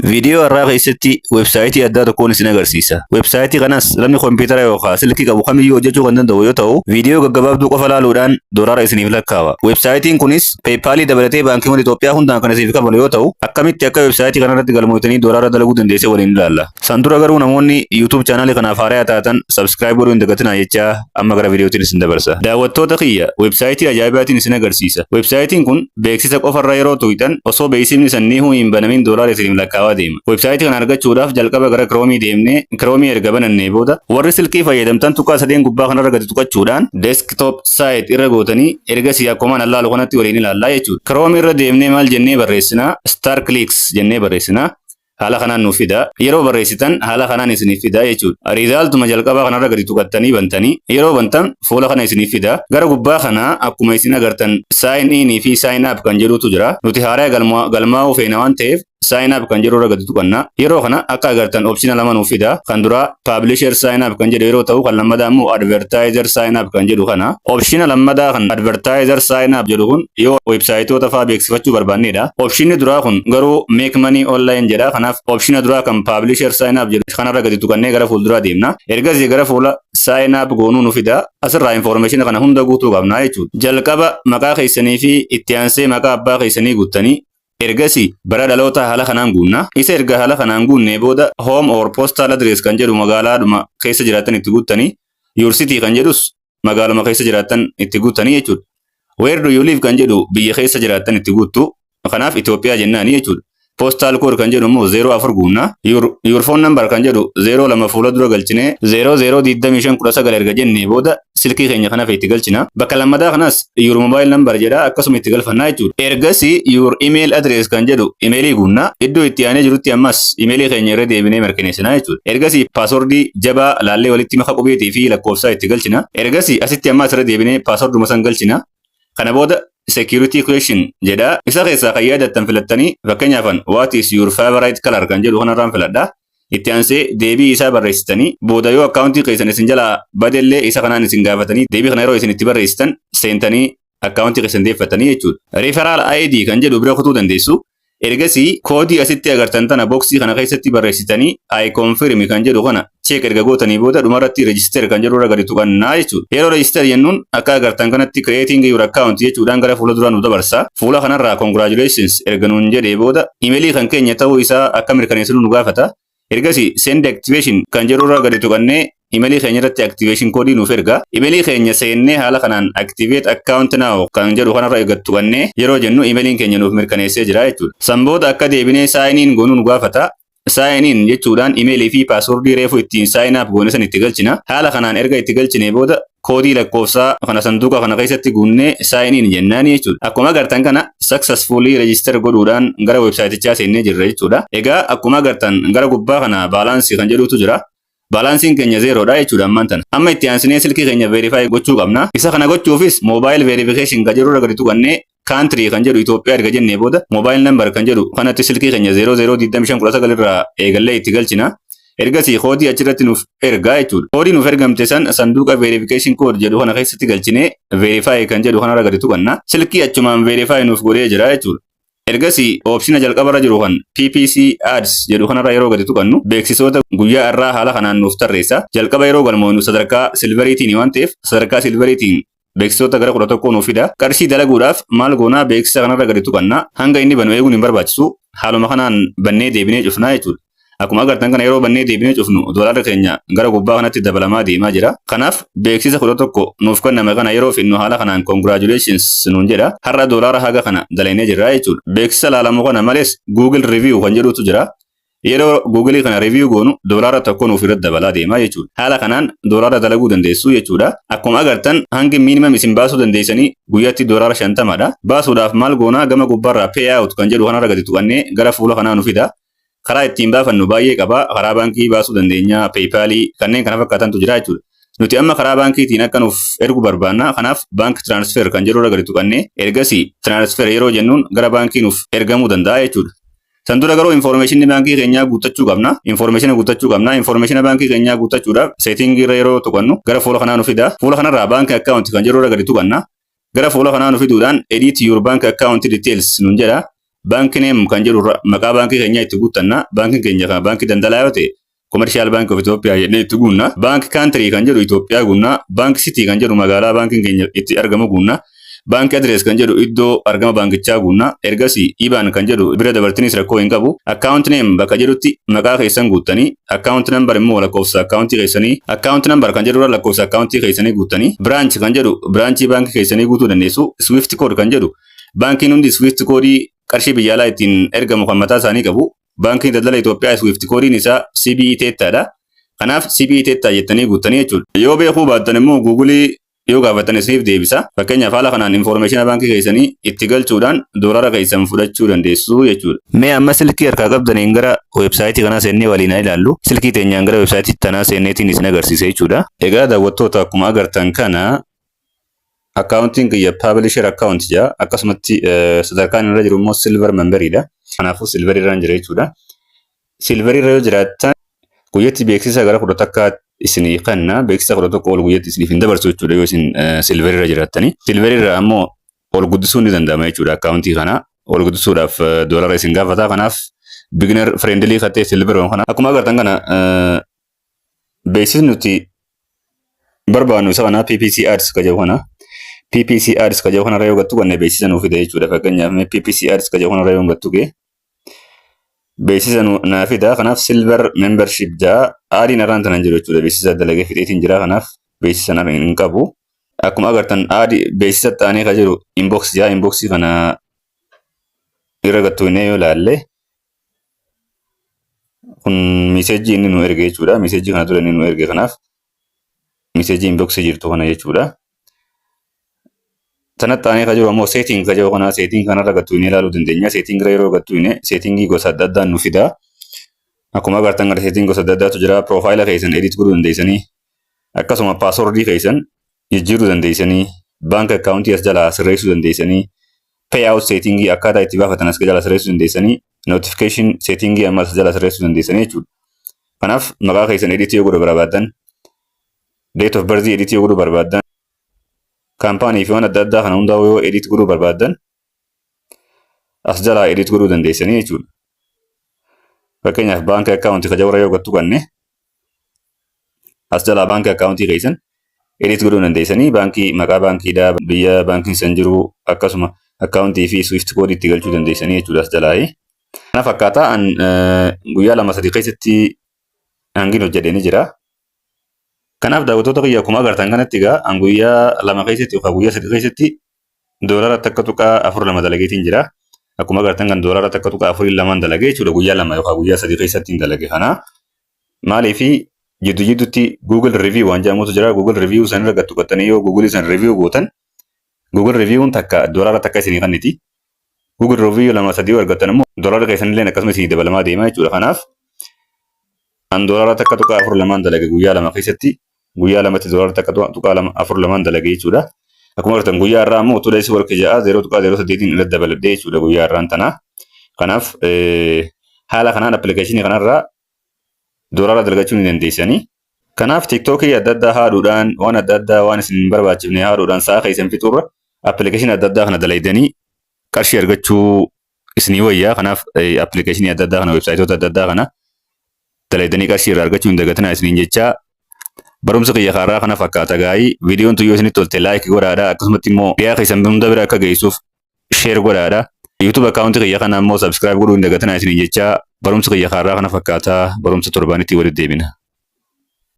Viidiyoo har'aa keessatti weebsaayitii addaa tokkoon isin agarsiisa. Weebsaayitii kanas namni kompiitara yookaan silkii qabu kamiyyuu hojjechuu kan danda'u yoo ta'u, viidiyoo gaggabaabduu qofa laaluudhaan doolaara isiniif lakkaawa. Weebsaayitiin kunis PayPalii dabalatee baankiiwwan Itoophiyaa hundaan kan isiniif kafalu yoo ta'u, akkamitti akka weebsaayitii kanarratti galmooftanii doolaara dalaguu dandeesse waliin ilaalla. San dura garuu namoonni YouTube chaanaalii kanaaf haaraa taatan subscribe godhuu hin dagatinaa jechaa amma gara viidiyootiin isin dabarsa. Daawwattoota kiyya, weebsaayitii ajaa'ibaatiin isin agarsiisa. Weebsaayitiin kun beeksisa qofarra yeroo tuqxan osoo beeksifni sanniihuu hin banamin doolaara isiniif lakkaawaa deema. Weebsaayitii kana argachuudhaaf jalqaba gara Kiroomii deemnee, Kiroomii erga banannee booda, warri silkii fayyadamtan tuqaa sadeen gubbaa kanarra gadi tuqachuudhaan desktop site irra gootanii, ergasii akkuma an laalu kanatti waliin ilaallaa jechuudha. Kiroomii irra deemnee maal jennee barreessinaa? Star Clicks jennee barreessinaa. Haala kanaan nuuf fida. Yeroo barreessitan haala kanaan isiniif fida jechuudha. Resultuma jalqabaa kanarra gadi tuqattanii bantanii, yeroo bantan fuula kana isiniif fida. Gara gubbaa kanaa akkuma isin agartan sign in fi sign up kan jedhutu jira. Nuti haaraa galmaa'uu feena waan ta'eef sign up kan jedhu irra gadi tuqanna. Yeroo kana akka agartan optiona lama nuuf fida. Kan duraa publisher sign up kan jedhu yeroo ta'u, kan lammadaa immoo advertiser sign up kan jedhu kana. Optiona lammadaa kan advertiser sign up jedhu kun yoo websaayitoota fa'aa beeksifachuu barbaannedha. Optionni duraa kun garuu make money online jedha. Kanaaf optiona duraa kan publisher sign up jedhu kanarra gadi tuqannee gara fuulduraa deemna. Ergasii gara fuula sign up goonuu nu fida. Asirraa information kana hunda guutuu qabna jechuudha. Jalqaba maqaa keessanii fi itti aansee maqaa abbaa keessanii guuttanii, ergasii bara dhaloota haala kanaan guunna. Isa erga haala kanaan guunnee booda home or postal address kan jedhu magaalaadhuma keessa jiraattan itti guuttanii, your city kan jedhus magaaluma keessa jiraattan itti guuttanii jechuudha. Where do you live kan jedhu biyya keessa jiraattan itti guuttu. Kanaaf Itoophiyaa jennaani jechuudha. Postal code kan jedhu immoo 04 guunna. Your phone number kan jedhu 02 fuula dura galchinee 002519 erga jennee booda silkii keenya kanaaf itti galchina. Bakka lammataa kanas your mobile number jedha, akkasuma itti galfannaa jechuudha. Ergasii your email address kan jedhu imeelii guunna. Iddoo itti aanee jirutti ammas imeelii keenya irra deebinee mirkaneessinaa jechuudha. Ergasii passwordii jabaa laallee walitti maka qubeetii fi lakkoofsaa itti galchina. Ergasii asitti ammas irra deebinee passworduma san galchina. Kana booda security question jedha. Isa keessaa kan yaadattan filattanii, fakkeenyaaf "What is your favorite color?" kan jedhu kanarraan filadha. Itti aansee deebii isaa barreessitanii booda yoo akkaawuntii keessan isin jalaa badellee isa kanaan isin gaafatanii, deebii kana yeroo isin itti barreessitan seentanii akkaawuntii keessan deeffatanii jechuudha. Referral ID kan jedhu bira kutuu dandeessu. Ergasii koodii asitti agartan tana boxii kana keessatti barreessitanii "I confirm" kan jedhu kana check erga gootanii booda dhumarratti register kan jedhu irra gadi tuqannaa jechuudha. Yeroo register jennuun akka agartan kanatti "creating your account" jechuudhaan gara fuula duraa nu dabarsa. Fuula kanarraa "congratulations" erga nuun jedhee booda imeelii kan keenya ta'uu isaa akka mirkaneessinu nu gaafata. Ergasii send activation kan jedhu irra gadi tuqannee imeelii keenya irratti activation koodii nuuf erga. Imeelii keenya seennee haala kanaan "activate account now" kan jedhu kanarra gadi tuqannee yeroo jennu imeeliin keenya nuuf mirkaneessee jira jechuudha. San booda akka deebinee sign in goonuu nu gaafata. Sign in jechuudhaan imeelii fi passwordii reefu ittiin sign up goone san itti galchina. Haala kanaan erga itti galchine booda koodii lakkoofsaa kana sanduuqa kana keessatti guunnee sign in jennaani jechuudha. Akkuma agartan kana successfully register godhuudhaan gara websaayitichaa seennee jirra jechuudha. Egaa akkuma agartan gara gubbaa kana balanceii kan jedhutu jira. Balanceiin keenya zerodha jechuudha ammaan tana. Amma itti aansinee silkii keenya verify gochuu qabna. Isa kana gochuufis mobile verification kan jedhu irra gadi tuqannee country kan jedhu Itoophiyaa erga jennee booda mobile number kan jedhu kanatti silkii keenya 002519 irraa eegallee itti galchina. Ergasii koodii achirratti nuuf ergaa jechuudha. Koodii nuuf ergamte san sanduuqa verification code jedhu kana keessatti galchinee verify kan jedhu kanarra gadi tuqanna. Silkii achumaan verify nuuf godhee jira jechuudha. Ergasii optiona jalqabarra jiru kan PPC Ads jedhu kanarra yeroo gadi tuqannu beeksisoota guyyaa irraa haala kanaan nuuf tarreessa. Jalqaba yeroo galmoonu sadarkaa silveriitiin waan ta'eef sadarkaa silveriitiin beeksisoota gara 11 nuuf fida. Qarshii dalaguudhaaf maal goonaa? Beeksisa kanarra gadi tuqanna. Hanga inni banu eeguun hin barbaachisu. Haaluma kanaan bannee deebinee cufnaa jechuudha. Akkuma agartan kana yeroo bannee deebinee cufnu doolaarri keenya gara gubbaa kanatti dabalamaa deemaa jira. Kanaaf beeksisa 11 nuuf kenname kana yeroo finnu haala kanaan "congratulations" nuun jedha. Har'a doolaara haga kana dalagnee jirra jechuudha. Beeksisa laalamu kana malees Google review kan jedhutu jira. Yeroo Google kana review goonu doolaara 1 nuuf irratti dabalaa deemaa jechuudha. Haala kanaan doolaara dalaguu dandeessu jechuudha. Akkuma agartan hangi minimum isin baasuu dandeessanii guyyaatti doolaara 50dha. Baasuudhaaf maal goonaa? Gama gubbaarraa payout kan jedhu kanarra gadi tuqannee gara fuula kanaa nu fida. Karaa ittiin baafannu baay'ee qaba. Karaa baankii baasuu dandeenya, PayPalii kanneen kana fakkaatantu jira jechuudha. Nuti amma karaa baankiitiin akka nuuf ergu barbaanna. Kanaaf bank transfer kan jedhu irra gadi tuqannee ergasii transfer yeroo jennuun gara baankii nuuf ergamuu danda'a jechuudha. San dura garuu informationni baankii keenyaa guuttachuu qabna. Informationa guuttachuu qabna. Informationa baankii keenyaa guuttachuudhaaf settingii irra yeroo tuqannu gara fuula kanaa nu fida. Fuula kanarraa bank account kan jedhu irra gadi tuqanna. Gara fuula kanaa nu fiduudhaan "edit your bank account details" nuun jedha. Bank name kan jedhu maqaa baankii keenyaa itti guuttanna. Baankiin keenya kan baankii daldalaa yoo ta'e, Commercial Bank of Ethiopia jennee itti guunna. Bank country kan jedhu Itoophiyaa guunna. Bank city kan jedhu magaalaa baankiin keenya itti argamu guunna. Bank address kan jedhu iddoo argama baankichaa guunna. Ergasii IBAN kan jedhu bira dabartinis rakkoo hin qabu. Account name bakka jedhutti maqaa keessan guuttanii, account number immoo lakkoofsa accountii keessanii, account number kan jedhurra lakkoofsa accountii keessanii guuttanii, branch kan jedhu branchii baankii keessanii guutuu dandeessu. Swift code kan jedhu, baankiin hundi Swift koodii qarshii biyya alaa ittiin ergamu kan mataa isaanii qabu. Baankiin Daldala Itoophiyaa Swift koodiin isaa CBE teettaadha. Kanaaf CBE teettaa jettanii guuttanii jechuudha. Yoo beekuu baattan immoo Googleii yoo gaafatan isiniif deebisa. Fakkeenyaaf, haala kanaan informationa baankii keessanii itti galchuudhaan doolara keessan fudhachuu dandeessu jechuudha. Mee amma silkii harkaa qabdaniin gara weebsaayitii kanaa seennee waliin haa ilaallu. Silkii teenyaan gara weebsaayitii tanaa seenneetiin isin agarsiisa jechuudha. Egaa daawwattoota, akkuma agartan kana akkaawuntiin kiyya publisher account jedha. Akkasumatti sadarkaan irra jiru immoo silver memberiidha. Kanaafuu silver irraan jira jechuudha. Silver irra yoo jiraattan guyyatti beeksisa gara 11 isinii kenna. Beeksisa 11 ol guyyatti isiniif hin dabarsu jechuudha yoo isin silver irra jiraattani. Silver irra ammoo ol guddisuun ni danda'ama jechuudha akkaawuntii kana. Ol guddisuudhaaf doolara isin gaafata. Kanaaf beginner friendly kan ta'e silver kana. Akkuma agartan kana beeksisni nuti barbaannu isa kana, PPC ads ka jedhu kana. PPC ads ka jedhu kanarra yoo gattu kanne beeksisa nuu fida jechuudha. Fakkeenyaaf, PPC ads ka jedhu kanarra yoo gattu gee beeksisa naa fida. Kanaaf silver membership jaa adiin irraan tanan jiru jechuudha. Beeksisa dalagee fixeetiin jira. Kanaaf beeksisa narra hin qabu. Akkuma agartan adii beeksisa ta'anii ka jiru inbox jaa. Inboxii kana irra gattu yoo ilaalle, kun messageii inni nu erge jechuudha. Messageii kana dura inni nu erge, kanaaf messageii inboxii jirtu kana jechuudha. Sanatti aanee kan jiru ammoo setting kan jiru kana, setting kanarra gattu ilaaluu dandeenya. Setting irra yeroo gattu settingii gosa adda addaan nu fida. Akkuma agartan gara setting gosa adda addaatu jira. Profile keessan edit godhuu dandeessanii, akkasuma passwordii keessan jijjiiruu dandeessanii, bank accountii as jalaa sirreessuu dandeessanii, payout settingii akkaataa itti baafatan as jalaa sirreessuu dandeessanii, notification settingii ammas as jalaa sirreessuu dandeessanii jechuudha. Kanaaf maqaa keessan edit yoo godhuu barbaaddan, date of birth edit yoo godhuu barbaaddan, kaampaanii fi waan adda addaa kana hundaa yoo edit godhuu barbaaddan, as jalaa edit godhuu dandeessanii jechuudha. Fakkeenyaaf, baankii accountii ka jawara yoo gattu kanne, as jalaa baankii accountii keessan edit godhuu dandeessanii, baankii, maqaa baankiidhaa, biyya baankiin san jiru, akkasuma accountii fi swift koodii itti galchuu dandeessanii jechuudha as jalaa. Kana fakkaataa an guyyaa 2-3 keessatti hangin hojjedhee ni jira. Kanaaf daawwattoota kiyya, akkuma agartan kanatti egaa an guyyaa 2 keessatti yookaan guyyaa 3 keessatti doolara 1.42 dalageetiin jira. Akkuma agartan kan doolara 1.42 dalagee jechuudha, guyyaa 2 yookaan guyyaa 3 keessatti hin dalage kana. Maaliifi jiddu jidduutti Google review waan jedhamutu jira. Google review san irra gattu qattanii yoo Google san review gootan, Google reviewun takka doolara 1 isinii kenniti. Google review 2-3 yoo argattan immoo doolara keessan illee akkasuma isinii dabalamaa deema jechuudha. Kanaaf an doolara 1.42 dalage guyyaa 2 keessatti, guyyaa 2tti doolara 1.42 dalage jechuudha. Akkuma agartan guyyaa irraa immoo today's work ja'a, 0.08 irratti dabaladhee jechuudha guyyaa irraan tana. Kanaaf haala kanaan appilikeeshinii kanarraa doolara dalagachuu ni dandeessanii. Kanaaf TikTokii adda addaa haaduudhaan, waan adda addaa waan isin hin barbaachifne haaduudhaan sa'a keessan fixuurra, appilikeeshinii adda addaa kana dalaydanii qarshii argachuu isinii wayyaa. Kanaaf appilikeeshinii adda addaa kana, weebsaayitoota adda addaa kana dalaydanii qarshii irraa argachuu hin dagatinaa isiniin jechaa, barumsa kiyya kaarraa kana fakkaata gaa'ii. Viidiyoon tun yoo isinitti tolte like godhaadha, akkasumatti immoo dhiyaa keessan hunda bira akka geessuuf share godhaadha. YouTube accountii kiyya kana immoo subscribe godhuu hin dagatinaa isiniin jechaa, barumsa kiyya kaarraa kana fakkaata. Barumsa torbaanitti walitti deebina.